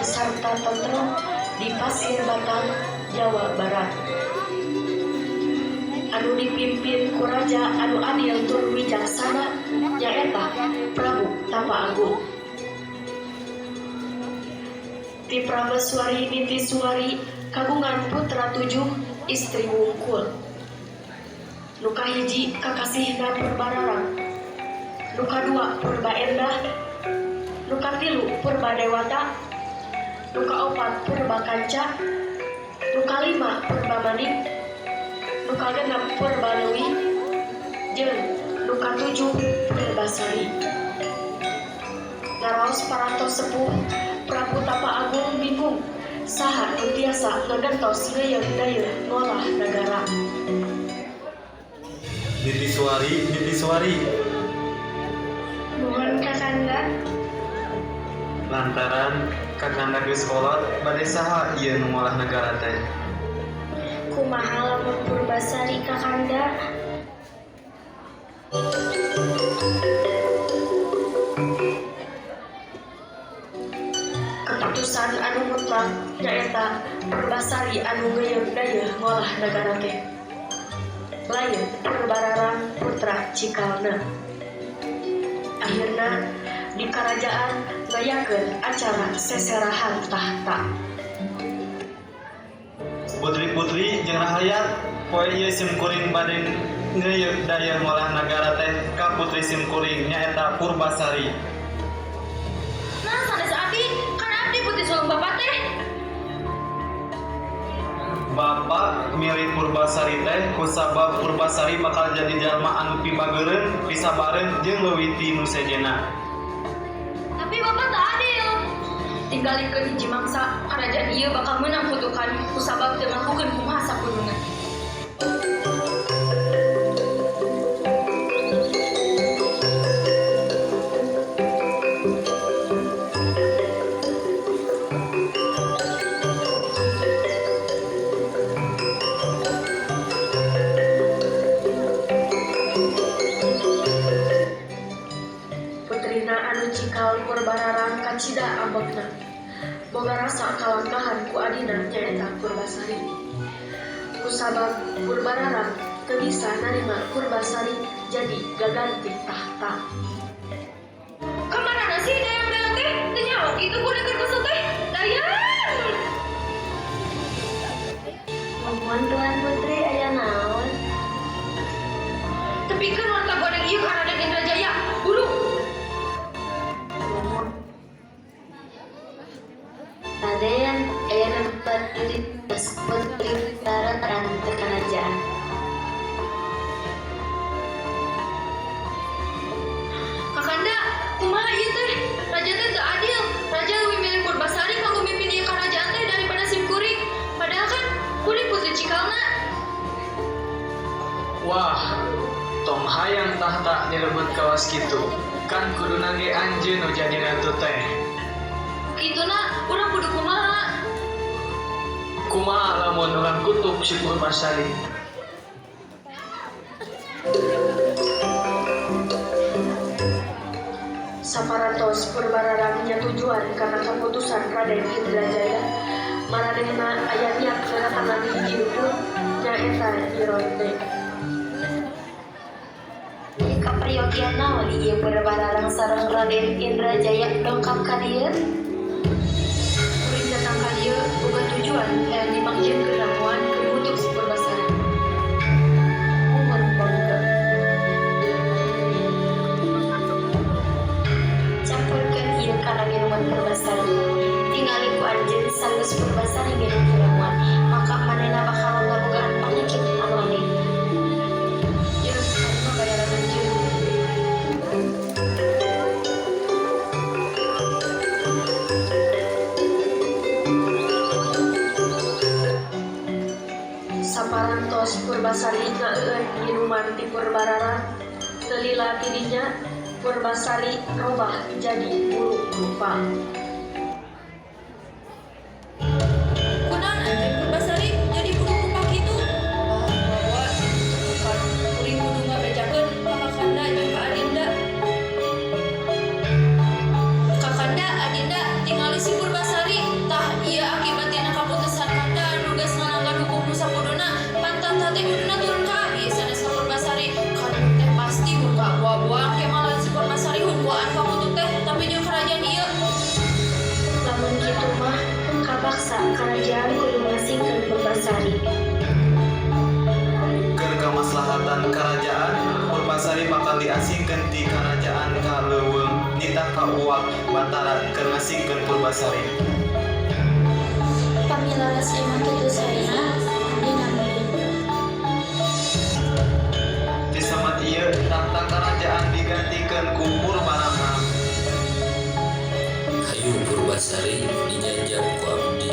sarta tentrem di Pasir Batang, Jawa Barat. Anu dipimpin ku raja anu adil tur wijaksana, nyaeta Prabu Tapa Agung. Ti Prameswari Nitiswari kagungan putra 7, istri wungkul. Nu kahiji kakasihna Purbararang, nu kadua Purba Endah, nu katilu Purba Dewata, nu kaopat Purba Kanca, nu kalima Purba Manik, nu kagenep Purba Leuwih, jeung nu katujuh Purbasari. Ngaraos parantos sepuh, Prabu Tapa Agung bingung saha nu tiasa ngagentos ngeuyeung dayeuh ngolah nagara. Nitiswari, Nitiswari. Nuhun, Kakanda. Lantaran Kakanda geus kolot, bade saha ieu nu ngolah nagara teh? Kumaha lamun Purbasari, Kakanda? Keputusan anu mutlak nyaeta Purbasari anu ngeuyeung dayeuh ngolah nagara teh. Lain Purbararang putra cikalna. Akhirna di karajaan ngayakeun acara seserahan tahta. Putri-putri jeung rahayat, poe ieu sim kuring bade ngeuyeuk dayeuh ngolah nagara teh ka putri sim kuring, nyaeta Purbasari. Nah, sanes abdi, kan abdi putri sulung bapak teh. Bapak milih Purbasari teh kusabab Purbasari bakal jadi jalma anu pibageureun, pisabareun jeung leuwih ti nu sejenna. Tapi bapak teu adil. Tinggalikeun hiji mangsa, kerajaan ieu bakal menang kutukan kusabab teu ngalakukeun kumaha sakuduna. Putrina anu cikal Purbararang kacida ambekna. Boga rasa kalangkahan ku adina, nyaeta Purbasari. Kusabab Purbararang teu bisa narima Purbasari jadi gaganti tahta. Kamarana sih Dayang Dayang teh? Teu nyaho kitu kuring keur kesel teh. Dayang! Nuhun, Tuan Putri, aya naon? Tepikeun warta goreng ieu ka Raden Indrajaya. Buru! Nuhun. Raden, aya bade Putri Bararang ke kerajaan. Kakanda, kumaha ieu teh? Raja teh teu adil. Raja leuwih milih Purbasari kanggo mimpin ieu karajaan teh daripada sim kuring. Padahal kan kuring putri cikalna. Wah, tong hayang tahta direbut kawas kitu. Kan kuduna ge anjeun nu jadi ratu teh. Kituna urang kudu kumaha? Kumaha lamun urang kutuk si Purbasari? Saparantos Purbararang nyatujuan kana kaputusan Raden Indrajaya, maranehna aya niat ngadatangan hiji dukun, nyaeta Nyi Ronde. Kaperyogian naon ieu Purbararang sareng Raden Indrajaya dongkap ka dieu? Kuring datang ka dieu boga tujuan hayang dimangjieunkeun ramuan keur ngutuk si Purbasari. Muhun, mangga. Campurkeun ieu kana minuman Purbasari. Tingali ku anjeun sanggeus Purbasari minum ramuan, maka manehna bakal ngabogaan panyakit anu aneh. Yeuh, tarima bayaran anjeun. Saparantos Purbasari ngaeueun minuman ti Purbararang, teu lila ti dinya Purbasari robah jadi buluk rupa. Kunaon anjeun, Purbasari, jadi buluk rupa kitu? Ah, bawa bukan kuring kudu ngabejakeun ka Kakanda jeung ka Adinda. Kakanda, Adinda, tingali si Purbasari. Karajaan kudu ngasingkeun Purbasari. Keur kamaslahatan karajaan, Purbasari bakal diasingkeun ti karajaan ka leuweung nitah ka Uwa Batara keur ngasingkeun Purbasari. Pami leres emang kitu saena, abdi nampi. Ti samat ieu tahta karajaan digantikeun ku Purbarama. Hayu Purbasari dijanjam ku abdi.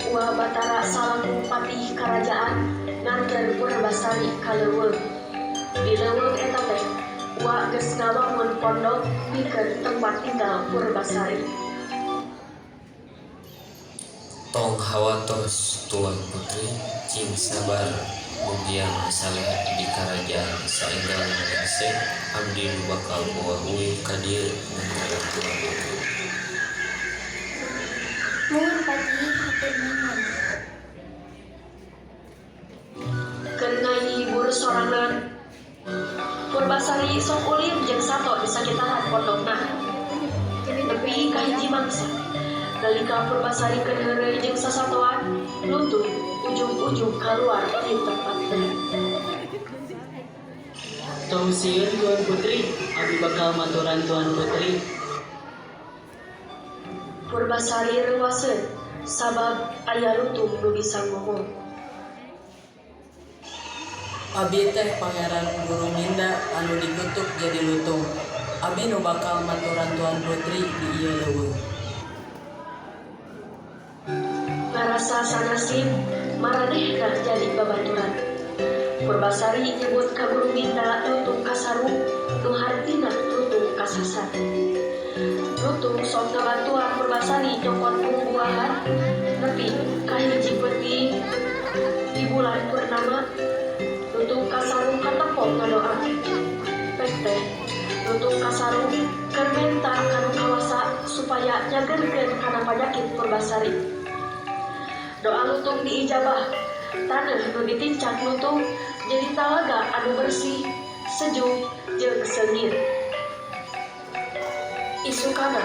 Uwa Batara salaku patih karajaan nganter Purbasari ka leuweung. Di leuweung eta teh Uwa geus ngabangun pondok pikeun tempat tinggal Purbasari. Tong hawatos Tuan Putri, cing sabar mugia saleha di karajaan saenggalna rengse abdi nu bakal bawa uih ka dieu nganteran Tuan Putri. Muhun Patih, hatur nuhun. Keur ngahibur sorangan, Purbasari sok ulin jeung sato di sakitaran pondokna. Nepi ka hiji mangsa, nalika Purbasari keur heureuy jeung sasatoan, lutung ujug-ujug kaluar ti tempatna. Tong sieun Tuan Putri, abdi bakal maturan Tuan Putri. Purbasari reuwaseun sabab aya lutung nu bisa ngomong. Abi teh Pangeran Guruminda anu dikutuk jadi lutung. Abi nu bakal maturan Tuan Putri di ieu leuweung. Ngarasa sanasib maranehna jadi babaturan. Purbasari nyebut ka Guruminda lutung kasarung nu hartina lutung kasasar. Lutung sok ngabantuan Purbasari nyokot buah-buahan nepi ka hiji peuting di bulan purnama. Lutung kasarung katempo ngadoa. Pek teh lutung kasarung keur menta ka nu kawasa supaya nyageurkeun kana panyakit Purbasari. Doa lutung diijabah, taneuh nu ditincak lutung jadi talaga anu bersih, sejuk jeung seungit. Isukana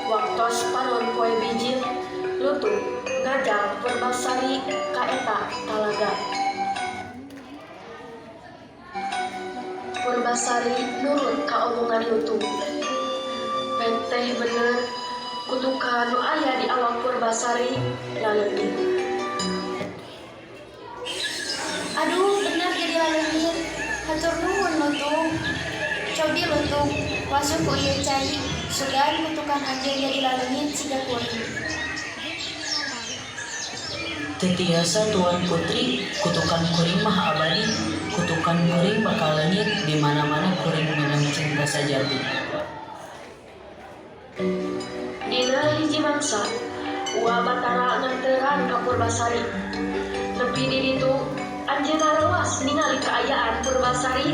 waktos panon poe bijil, lutung ngajak Purbasari ka eta talaga. Purbasari nurut ka omongan lutung. Pek teh bener, kutukan nu aya di awak Purbasari laleungit. Aduh, bener jadi laleungit. Hatur nuhun lutung. Cobi lutung, wasuh ku ieu cai, sugan kutukan anjeun jadi laleungit siga kuring. Teu tiasa Tuan Putri, kutukan kuring mah abadi. Kutukan kuring bakal leungit di mana-mana kuring meunang cinta sajati. Dina hiji mangsa, Uwa Batara nganteran ka Purbasari. Nepi di ditu, anjeunna reuwas ningali kaayaan Purbasari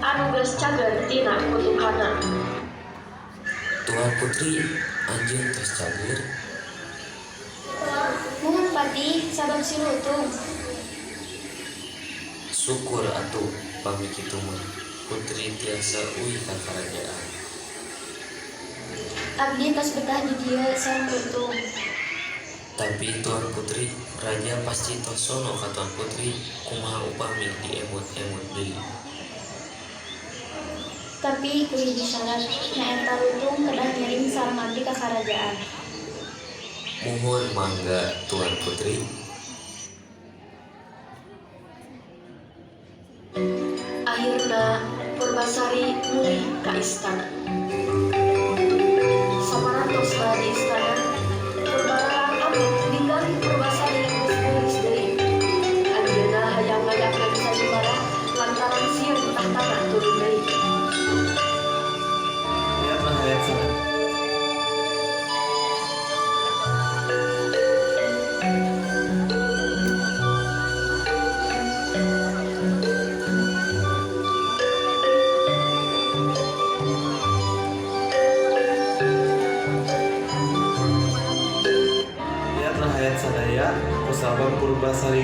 anu geus cager tina kutukanna. Tuan Putri, anjeun tos cager? Muhun Patih, sabab si lutung. Syukur atuh pami kitu mah Putri tiasa uih ka karajaan. Abdi tos betah di dieu sareng lutung. Tapi Tuan Putri, raja pasti tos sono ka Tuan Putri, kumaha upami diemut-emut deui. Tapi ku hiji syarat, nyaeta lutung kedah ngiring sareng abdi ka karajaan. Muhun mangga Tuan Putri. Akhirna Purbasari mulih ka istana. Saparantosna di istana, Purbararang amuk ningali Purbasari geus geulis deui. Anjeunna hayang ngayakeun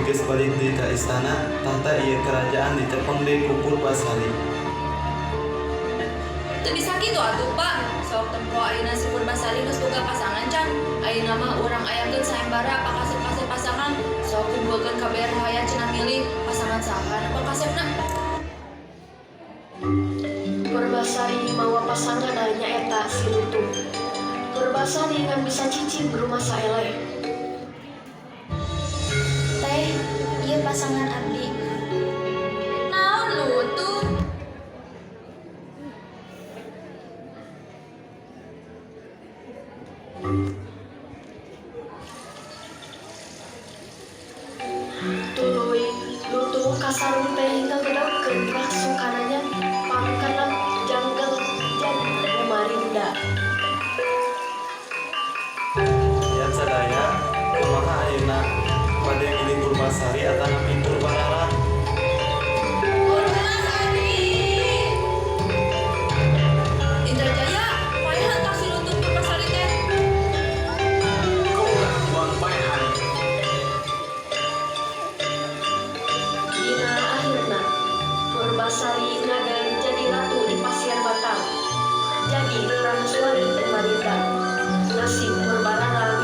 Putri geus balik deui ka istana, tahta ieu kerajaan ditepeng deui ku Purbasari. Teu bisa kitu atuh, Pak. Sok tempo ayeuna si Purbasari geus boga pasangan can. Ayeuna mah urang ayakeun sayembara pakasep-kasep pasangan. Sok kumpulkeun kabeh rahayat cenah milih pasangan saha nu pakasepna. Purbasari mawa pasanganna nyaeta si Lutung. Purbasari ngan bisa cicing rumasa eleh. Teh, ieu pasangan abdi. Naon, Lutung? Tuluy Lutung Kasarung teh ngagedapkeun rasukanana pangkatna janggel jadi Gumarinda. Lihat sadaya, kumaha ayeuna bade milih Purbasari atanapi Purbararang? Purbasari. Indrajaya, paehan tah si Lutung Purbasari teh. Kaula moal paehan. Dina akhirna Purbasari ngaden jadi ratu di Pasir Batang. Jadi prameswari Gumarinda. Nasib Purbararang.